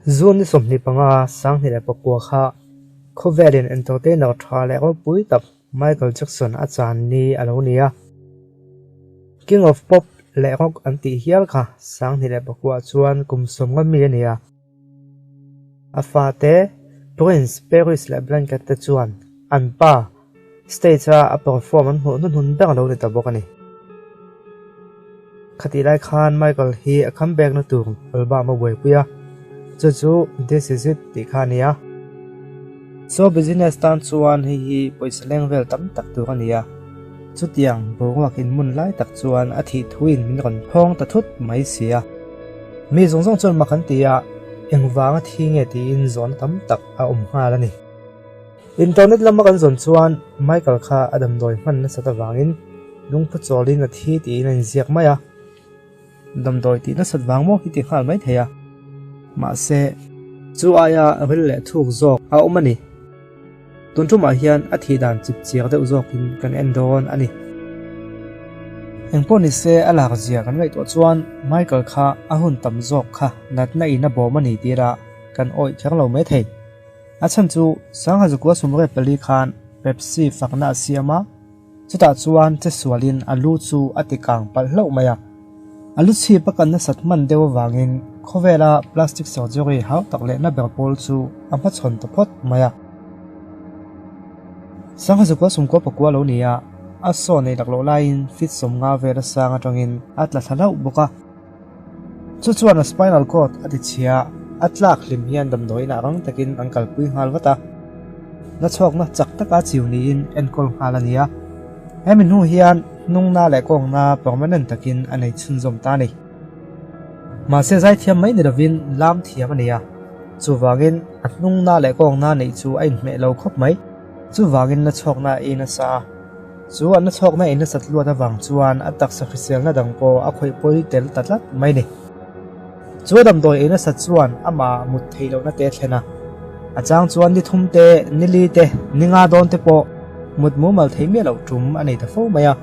June ni 25, 2009 kha khawvelin entertainer tha leh ropui tak Michael Jackson a chan ni a lo ni a. King of Pop leh Rock an tih hial kha 2009 chuan kum 50 mi a ni a. A fate Prince, Paris leh Blanket te chuan an pa Stage a a perform an hmuh hnuhnun ber a lo ni ta bawk a ni. Khatih lai khan Michael hi a comeback na tur album a buaipui a, chu chu This Is It tih kha a ni a. Show business tan chuan hei hi pawisa leng vel tam tak tur a ni a, chutiang boruak inmun lai tak chuan a thih thuin min rawn phawng ta thut mai si a. Mi zawng zawng chuan mak an ti a, engvanga thi nge tiin zawhna tam tak a awm nghal a ni. Internet lama kan zawn chuan Michael kha a damdawi hman nasat avangin lungphu chawlin a thi tiin a inziak mai a, damdawi tih nasat vang maw hi ti nghal mai thei a, mahse chu aia ril leh thuk zawk a awm a ni. Tun tumah hian a thih dan chip chiar deuh zawkin kan en dawn a ni. Engpawh nise a lak zia kan ngaihtuah chuan Michael kha a hun tam zawk kha natna in a bawm a ni tir a kan awih kher lo mai thei. A chhan chu Sangha Zakua 24 khan Pepsi fakna a siam a, chutah chuan chesualin a lu chu a ti kang palh hlauh mai a. A lu chhip a kan nasat hman deuh avangin khawvela plastic surgery hau tak leh na ber pawl chu a hmachhawn ta phawt mai a. Sangha Zakua 99 lo ni a, a saw nei laklawh laiin feet 50 vel a sang atangin a tla thla hlauh bawk a. Chu chuan a spinal cord a ti chhia, a tlak hlim hian damdawiinah rang takin an kalpui nghal vat a. Nachhawkna chak taka chiu niin enkawl nghal a ni a. Hemi hnu hian hnungna leh kawngna permanent takin a nei chhunzawm ta a ni. Mahse zaithiam mai ni lovin lam thiam a ni a, chuvangin a hnungna leh kawngna neih chu a inhmeh lo khawp mai. Chuvangin nachhawkna a ei nasa a. Chu a nachhawkna ei nasat luat avang chuan a taksa hriselna dang pawh a khawih pawi tel ta tlat mai ni. Chu a damdawi ei nasat chuan amah mut theih lohna te a thlen a. A chang chuan ni thum te, ni li te, ni nga dawn te pawh mut mumal theih miah loh tum a nei ta fo mai a.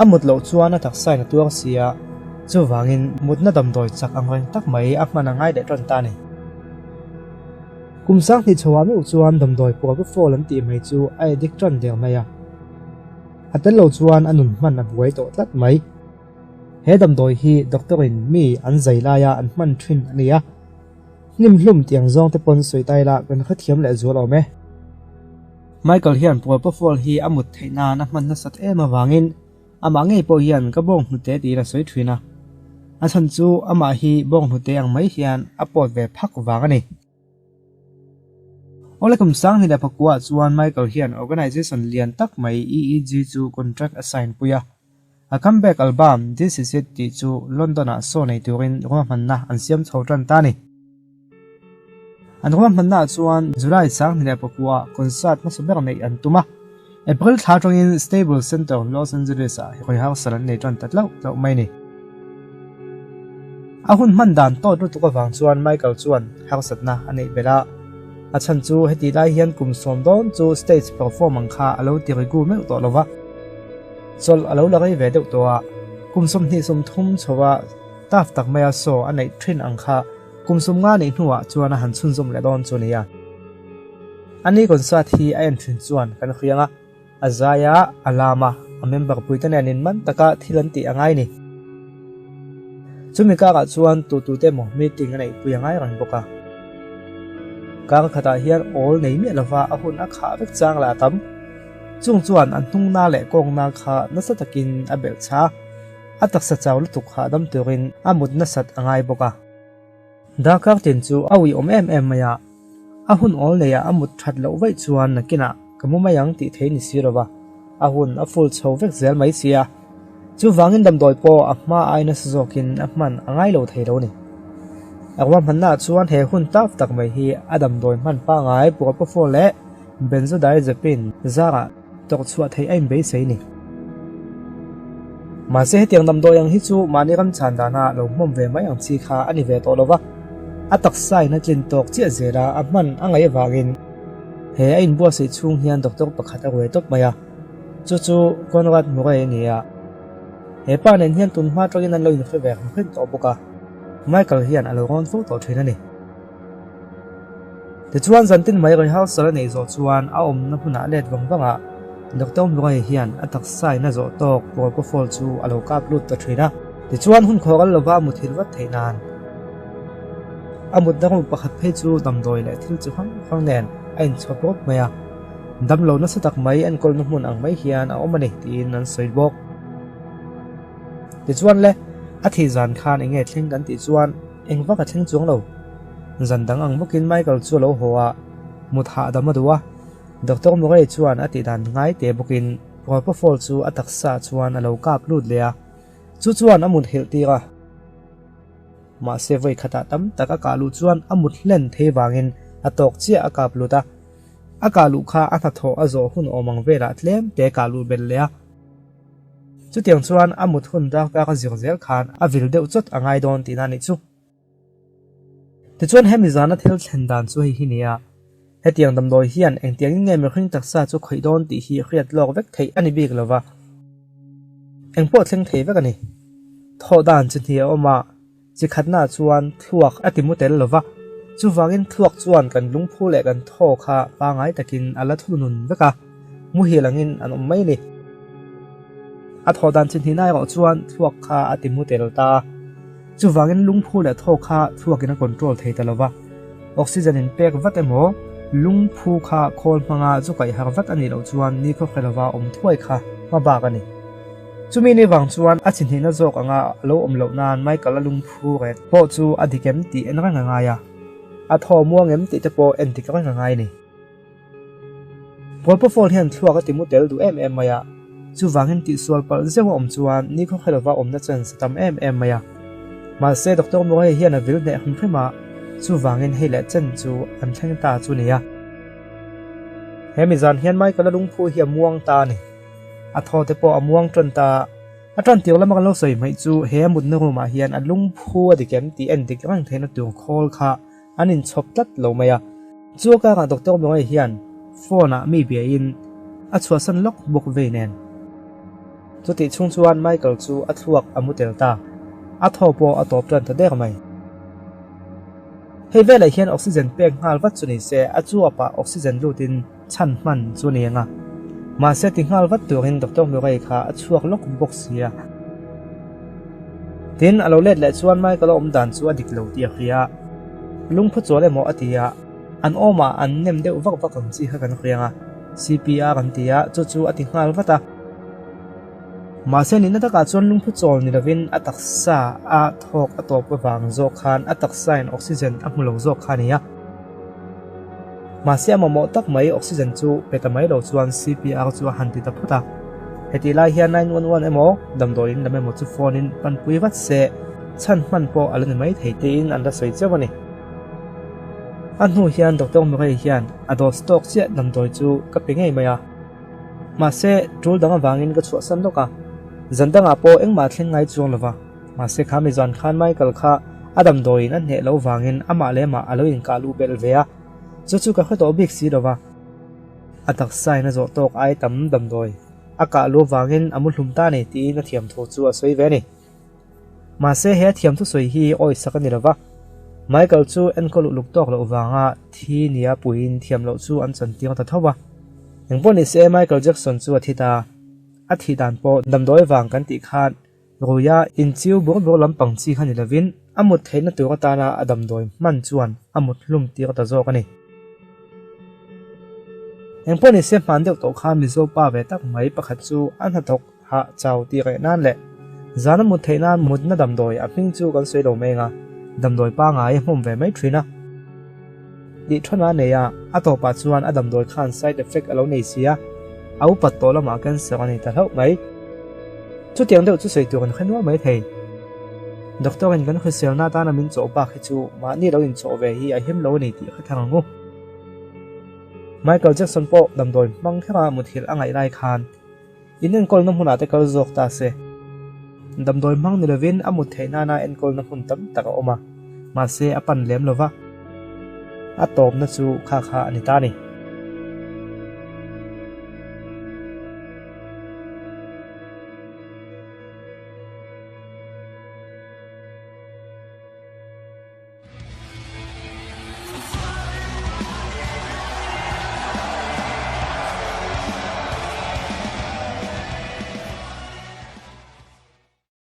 A mut loh chuan a taksa in a tuar si a, chuvangin mutna damdawi chak ang reng tak mai a hman a ngai leh tan ta a ni. Kum 2000 chhoah meuh chuan damdawi propofol an tih mai chu a addict tan der mai a. A tel lo chuan a nun hman a buai tawh tlat mai. He damdawi hi doctor in mi an zai laia an hman thin a ni a. Hnim hlum tiang zawng te pawn sawi tai la kan hrethiam leh zual awm e. Michael hian propofol hi a mut theih nan a hman nasat em avangin Amah ngei pawh hian ka bawng hnute tiin a sawi thin a, a chhan chu amah hi bawng hnute ang mai hian a pawt ve phak vang a ni. Awle kum 2009 ah chuan Michael hian organisation lian tak mai EEG chu contract a sign pui a, a comeback album This Is It tih chu London ah show nei turin ruahmanna an siam chho tan ta a ni. An ruahmannaah chuan July 2009 ah concert hmasa ber neih an tum a, April thla atangin Staples Center, Los Angeles-ah rehearsal an nei tan ta tlauh tlauh mai a ni. A hun hman dan tawt lutuk avang chuan Michael chuan harsatna a neih belh a, a chhan chu hetih lai hian kum sawm dawn chu stage perform ang kha a lo ti rigu meuh tawh lo va, chawlh a lo la rei ve deuh tawh a, kum 23 chhoa taf tak maia show a neih thin ang kha Kum 50 neih hnuah chuan a han chhunzawm leh dawn chu a ni a. Ani concert hi a en thin chuan kan hriang a, a zai a, a lam a, a member puite nen inman taka thil an tih a ngai ni. Chumi karah chuan tu tute emaw meeting a neihpui a ngai reng bawk a. Kar khatah hian awl nei miah lova a hun a khah vek chang lah a tam. Chung chuan an hnungna leh kawngna kha nasa takin a belh chha a, a taksa chau lutuk hahdam turin a mut nasat a ngai bawk a. Darkar tin chu a uiawm em em mai a, a hun awl neiah a mut that loh vaih chuan nakinah ka mu mai ang tih thei ni si lo va, a hun a full chho vek zel mai si a. Chuvangin damdawi pawh a hma ai nasa zawkin a hman a ngai lo thei lo a ni. A ruahmannaah chuan he hun taf tak mai hi a damdawi hman pangngai propofol leh benzodiazepine zarah tawrh chhuah theih a inbeisei ni. Mahse hetiang damdawi ang hi chu mahni ram chhan dana lo hmawm ve mai ang chi kha a ni ve tawh lo va, a taksa in a tlin tawk chiah zel a, a hman a ngaih avangin he a inbuatsaih chhung hian doctor pakhat a ruai tawp mai a, chu chu Conrad Murray a ni a. He pa nen hian tun hma tawkin an lo inhre ve hrim hrim tawh bawk a. Michael hian a lo rawn fo tawh thin a ni. Tichuan zantin mai rehearsal a neih zawh chuan a awmna hmunah let vang vang ah Doctor Murray hian a taksa in a zawh tawk propofol chu a lo kap lut ta thin a. Tichuan hun khawral lova a muthilh vat theih nan a mutna room pakhat phei chu damdawi leh thil chi hrang hrang nen a inchhawp rawp mai a, damlo nasa tak mai enkawlna hmun ang mai hian a awm a ni tiin an sawi bawk. Tichuan le, a thih zan khan eng nge thleng kan tih chuan eng vak a thleng chuang lo. Zan dang ang bawkin Michael chu a lo haw a, mut hahdam a duh a. Doctor Murray chuan a tih dan ngai teh bawkin propofol chu a taksa chuan a lo kap lut leh a, chu chuan a mut helh tir a. Mahse vawi khatah tam tak a kah luh chuan a mut hlen thei vangin a tawk chiah a kap lut a. A kah luh kha a hnathawh a zawh hun awm ang velah tlem te kah luh belh leh a. Chutiang chuan a mut hun darkar a zir zel khan a vil deuh chawt a ngai dawn tihna a nih chu. Tichuan hemi zana thil thlen dan chu hei hi nia, hetiang damdawi hian engtiangin nge mihring taksa chu khawih dawn tih hi hriat lawk vek theih a ni bik lo va, engpawh thleng thei vek a ni. Thawh dan chi hnih a awm a. Chi khatnaah chuan thluak a ti mu tel lo va, chuvangin thluak chuan kan lungphu leh kan thaw kha pangai takin a la thunun vek a, muhil angin an awm mai a ni. A thaw dan chi hnihna erawh chuan thluak kha a ti mu tel ta a, chuvangin lungphu leh thaw kha thluakin a control thei ta lo va, oxygen in pek vat emaw lungphu kha khawl hmanga zu kaih har vat a nih loh chuan nikhaw hre lova awm thuai kha hma bak a ni. Chumi ni vang chuan a chi hnihna zawk anga a lo awm loh nan Michael-a lungphu rek pawh chu a dik em tih en reng a ngai a, a thaw muang em tih te pawh en dik reng a ngai a ni. Propofol hian thluak a ti mu tel duh em em mai a, chuvangin tihsual palh zeuh a awm chuan nikhaw hre lova awmna chance a tam em em mai a. Mahse Doctor Murray hian a vil hneh hrim hrim a, chuvangin hei leh chen chu an thleng ta chu nia. He mi zan hian Michael-a lungphu hi a muang ta a ni. A thaw te pawh a muang tan ta. A tan tir lama kan lo sawi hmaih chu he a mutna room ah hian a lungphu a dik em tih en dik reng theihna tur khawl kha an inchhawp tlat lo mai a. Chu a karah Doctor Murray hian phone ah mi bia in a chhuahsan lawk bawk vei nen. Chutih chhung chuan Michael chu a thluak a mu tel ta. A thaw pawh a tawp tan ta der mai. Hei velah hian oxygen pek nghal vat chu ni se a chuapah oxygen lut in Chhan hman chu a ni ang a, mahse ti nghal vat turin Doctor Murray kha a chhuak lawk bawk si a. Tin, a lo let leh chuan Michael-a awm dan chu a dik lo tih a hria a, lungphu chual emaw a ti a, an awmah an nem deuh vak vak ang chi kha kan hria ang a, CPR an ti a, chu chu a ti nghal vat a. Mahse nihna takah chuan lungphu chawl ni lovin a taksa a thawk a tawp avang zawk khan a taksain oxygen a hmu lo zawk kha a ni a. Mahse a mamawh tak mai oxygen chu pe ta mai lo chuan CPR chu a han ti ta phawt a. Hetih lai hian 911 emaw damdawiin lam emaw chu phone in panpui vat se chhan hman pawh a la ni mai thei tiin an la sawi chauh a ni. A hnu hian Doctor Murray hian a dose tawk chiah damdawi chu ka pe ngei mai a. Mahse tul dang avangin ka chhuahsan lawk a, zan dangah pawh engmah thleng ngai chuang lo va. Mahse kha mi zan khan Michael kha a damdawiin a hneh loh vangin amah leh amah a lo inkah luh belh ve a, chu chu ka hre tawh bik si lo va. A taksain a zawh tawk ai tam damdawi a kah luh vangin a mu hlum ta a ni tiin a thiamthu chu a sawi ve a ni. Mahse he a thiamthu sawi hi awisak a ni lo va, Michael chu enkawl uluk tawk loh vanga thi nia puiin thiam loh chu an chantir ta tho va. Engpawh ni se Michael Jackson chu a thi ta. A thih dan pawh damdawi vang kan tih khan Ruia inchiu bur bur lampang chi kha ni lovin a mut theihna tur atana a damdawi hman chuan a mut hlum tir ta zawk a ni. Engpawh ni se hman deuh tawh khan Mizo pa ve tak mai pakhat chu a hnathawk hah chau tih reh nan leh zan a mut theih nan mutna damdawi a hming chu kan sawi lo mai anga damdawi pangai a hmawm ve mai thin a. Tih thawn a nei a, a tawpah chuan a damdawi khan side effect a lo nei si a, a upat tawh lamah cancer a nei ta hlauh mai. Chutiang deuh chu sawi tur an hre nual mai thei. Doctor in kan hriselna atana min chawh bak hi chu mahni lo inchawh ve hi a him lo a ni tih hre thang ang u. Michael Jackson pawh damdawi hmang khera muthilh a ngaih lai khan In enkawlna hmunah te kal zawk ta se. Damdawi hmang ni lovin a mut theih nana enkawlna hmun tam tak a awm a, mahse a pan lem lova, a tawpna chu kha kha a ni ta a ni.